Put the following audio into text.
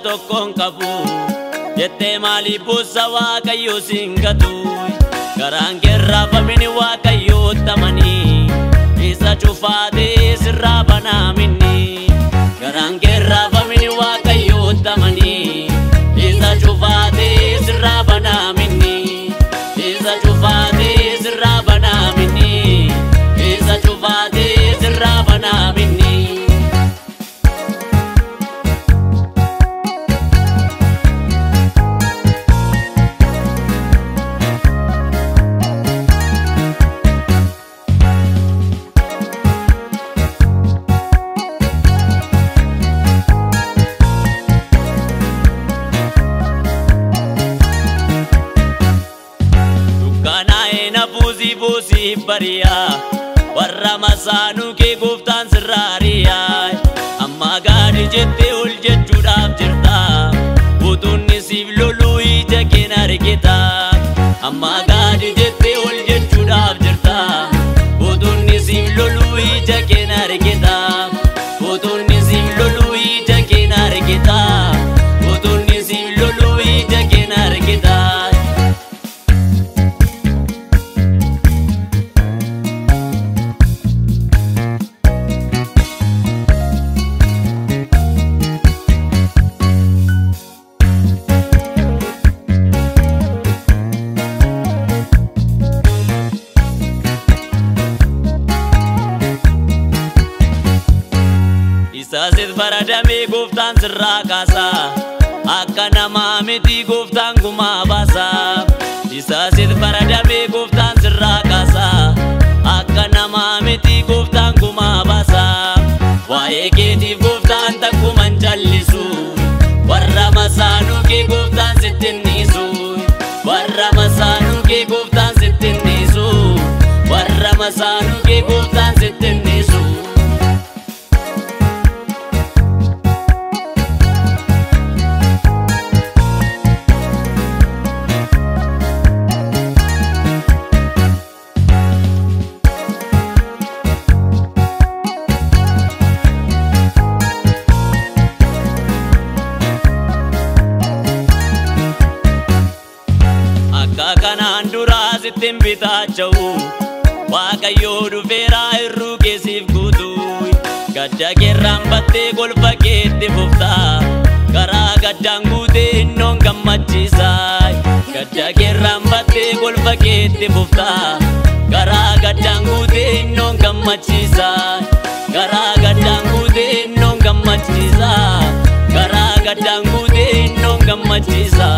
Tokkoon qabu jettee maaliif boossa Waaqayyo siin gatu? Garaan keerraafamini Waaqayyo tamanii isa cufaatee sirraa banaaminni. Garaan keerraafamini Waaqayyo tamanii isa cufaatee sirraa banaaminni. Isa cufaatee sirraa banaaminni. Isa cufaatee sirraa banaaminni. Buusii bariyaa warra masaanuu kee gooftaan sirraariyaa amma gaadhi jettee ol jechuudhaaf jirta utuunni siif loluu ija keen argita amma gaadhi jettee ol jechuudhaaf jirta utuunni siif loluu ija keen argita utuunni siif loluu ija keen argita utuunni siif loluu ija keen argita. Isaasis faradamee gooftaan sirraa kaasa akka namaa miti gooftaan gumaa baasa. Isaasis faradamee gooftaan sirraa kaasa akka namaa miti gooftaan gumaa baasa. Waa'ee keetiif gooftaan takkuma hin callisu warra masaanuu kee gooftaan sitti hin dhiisu. Warra masaanuu kee gooftaan sitti hin dhiisu. Warra masaanuu kee gooftaan sitti hin dhiisu. Kanaan duraa sittiin bitaacha'u Waaqayyoo dhufeeraa hir'uu keessiif guutu gadda keerraan battee golfa keetti fufta karaa gaddaan guutee innoon gammachiisa gadda keerraan battee golfa keetti fufta karaa gaddaan guutee innoon gammachiisa karaa gaddaan guutee innoon gammachiisa karaa gaddaan guutee innoon gammachiisa.